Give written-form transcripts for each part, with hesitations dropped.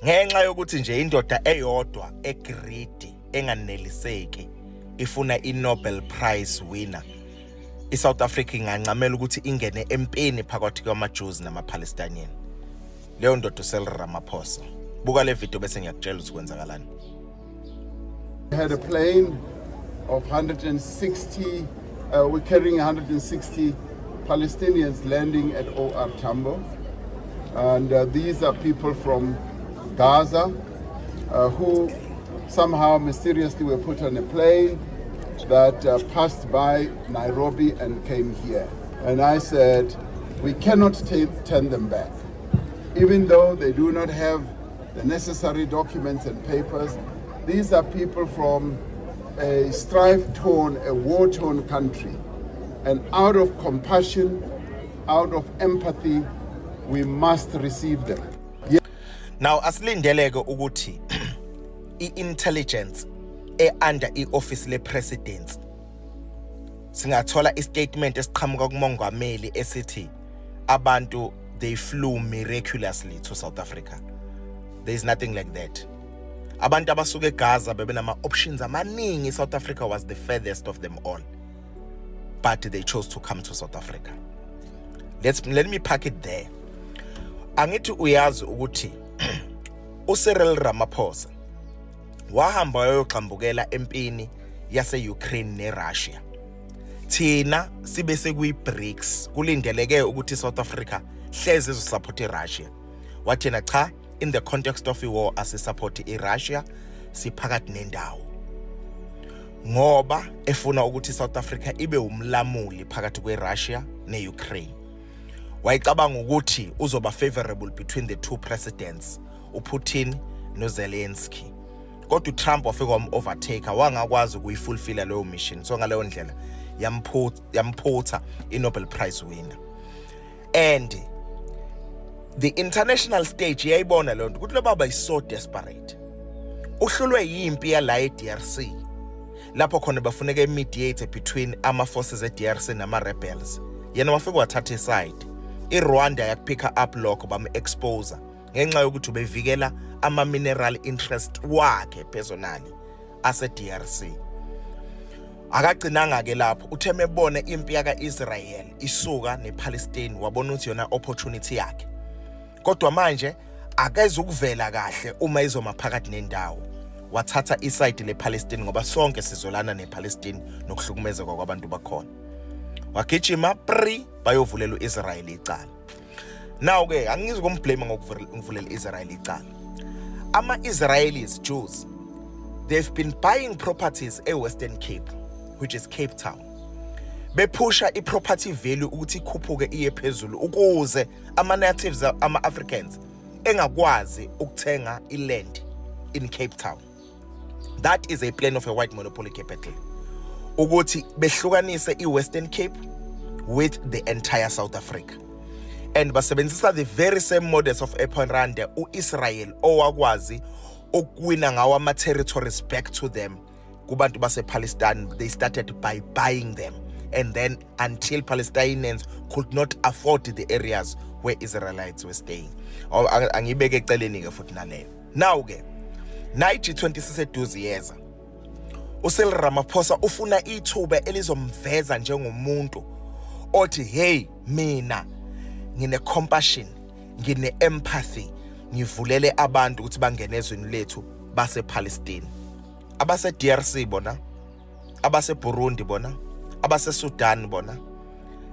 ngenxa yokuthi nje indoda eyodwa egreedy enganeliseki ifuna iNobel Prize winner iSouth Africa ingancamela ukuthi ingene empini phakathi kwamaJews namaPalestinian. Leyo ndoda uCyril Ramaphosa. Buka le video bese ngiyakutshela ukuthi kwenzakalani. We had a plane of 160 we're carrying 160 Palestinians landing at OR Tambo, and these are people from Gaza who somehow mysteriously were put on a plane that passed by Nairobi and came here. And I said, we cannot turn them back. Even though they do not have the necessary documents and papers, these are people from a strife-torn, a war-torn country. And out of compassion, out of empathy, we must receive them. Now, asilindeleke ukuthi i-intelligence under i-office le-president singathola i-statement esiqhamuka kumongameli esithi abantu they flew miraculously to South Africa. There is nothing like that. Abantu abasuke eGaza bebenama options amaningi. South Africa was the furthest of them all, but they chose to come to South Africa. Let me pack it there. Angithi uyazi ukuthi uCyril Ramaphosa wahamba wayoqhambukela empini yase-Ukraine neRussia. Thina sibe sekuyi-BRICS kulindeleke ukuthi South Africa hleze izosupport iRussia. Wathena cha, in the context of war asisupport iRussia, siphakathi nendawo. Ngoba efuna ukuthi South Africa ibe umlamuli phakathi kweRussia neUkraine. Wayicabanga ukuthi uzoba favorable between the two presidents, uPutin noZelensky. Kodwa uTrump wafika wam-overtake, wangakwazi ukuyifulfilla leyo mission. So ngaleyo ndlela yamphutha iNobel Prize winner. And the international stage yayibona leyo nto ukuthi lo baba is so desperate. Uhlulwe yimpi yala eDRC. Lapho khona bafuneka mediate between ama-forces eDRC nama-rebels. Yena wafika wathatha iside. IRwanda yakupicka up lokho bam-expose ngenxa yokuthi ubevikela ama-mineral interest wakhe personally ase-DRC. Akagcinanga-ke lapho, uthe mebona impi yaka-Israel isuka nePalestine wabona ukuthi yona opportunity yakhe. Kodwa manje akazukuvela kahle uma izoma phakathi nendawo. Wathatha iside lePalestine ngoba sonke sizolana nePalestine nokuhlukumezeka kwabantu bakhona. Wagijima bayovulela uIsrael icala. Now ke angizokumblame ngokuvulela iIsrael icala. Ama-Israelis, Jews, they've been buying properties eWestern Cape, which is Cape Town. Bepusha i-property value ukuthi ikhuphuke iye phezulu ukuze ama-natives ama-Africans engakwazi ukuthenga iland in Cape Town. That is a plan of a white monopoly capital. Ukuthi behlukanise iWestern Cape with the entire South Africa. And basebenzisa the very same models of Eponrande uIsrael owakwazi ukuwina ngawo ama-territories back to them. Kubantu base-Palestine, they started by buying them. And then until Palestinians could not afford the areas where Israelites were staying. Angibeke eceleni ke futhi naleyo. Now ke, na i-G20 siseduze yeza. uCyril Ramaphosa ufuna ithuba elizomveza njengomuntu othi hey mina ngine compassion, ngine empathy, ngivulele abantu ukuthi bangene ezweni lethu base Palestine. Abase DRC bona, abase Burundi bona, abase Sudan bona,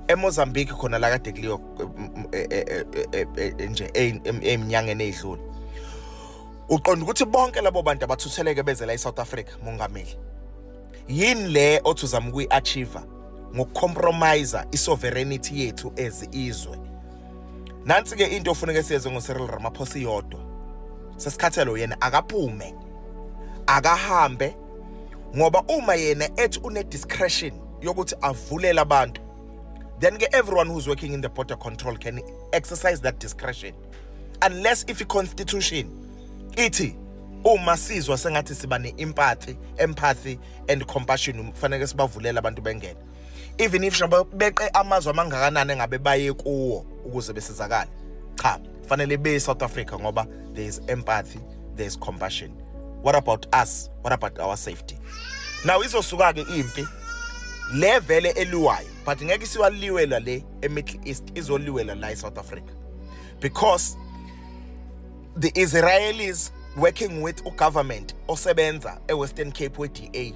eMozambique khona la kade kuliyo nje eminyangeni edlule. Uqonda ukuthi bonke labo bantu abathutheleke bezela eSouth Africa mongameli. Yini le othuzama ukuyi-achieve ngokucompromise isovereignty yethu ezizwe. Nansi ke into ofuneka siyenze ngoCyril Ramaphosa iyodwa. Sesikhathelo yena akaphume, akahambe, ngoba uma yena ethi une discretion yokuthi avulela abantu, then ke everyone who's working in the border control can exercise that discretion, unless if i-constitution ithi uma sizwa sengathi siba empathy and compassion kufanele sibavulela abantu bengene, even if beqe amazwe amangakanani ngabe baye kuwo ukuze besizakala. Cha, fanele be South Africa ngoba there is empathy, there is compassion. What about us? What about our safety? Now izosuka ke impi le vele eliwayo, but ngeke siwaliwela le eMiddle East, izoliwela la eSouth Africa, because the Israelis working with government osebenza eWestern Cape we-DA,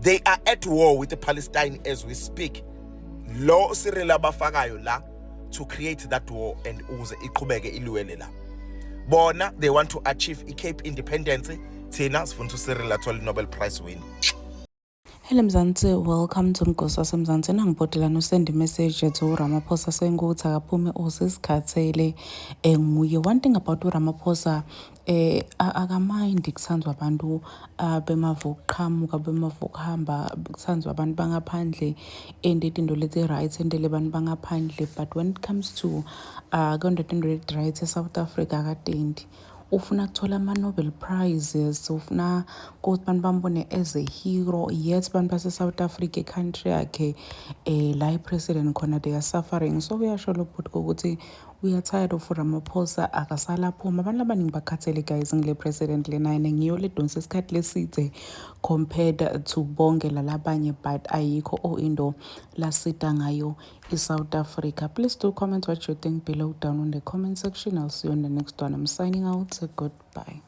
they are at war with the Palestine as we speak. Lo Cyril abafakayo la to create that war and uze iqhubeke iliwele la. Bona they want to achieve i-Cape independence. Thina sifuna uCyril athole i-Nobel Prize win. Hello Mzansi, welcome to Mgosi waseMzansi. Nangibhodela no send message to Ramaphosa saying ukuthi akaphume usisikhathele nguye. One thing about Ramaphosa akamind kuthandwa abantu bemavuqhamuka bemavukuhamba, kuthandwa abantu bangaphandle and into leti rights and le bantu bangaphandle, but when it comes to konto rights eSouth Africa akatendi. Ufuna kuthola ama-Nobel Prizes, ufuna ukuthi bantu bambone as a hero, yet bantu base-South Africa country yakhe la i-president khona they are suffering. So uyasho lo bhuti ukuthi we are tired of Ramaphosa, akasala phuma. Abantu abaningi bakhathele guys ngile president le naye ngiyo le donse isikhathi leside compared to bonke lalabanye, but ayikho into lasida ngayo South Africa. Please do comment what you think below down on the comment section. I'll see you on the next one. I'm signing out. Goodbye.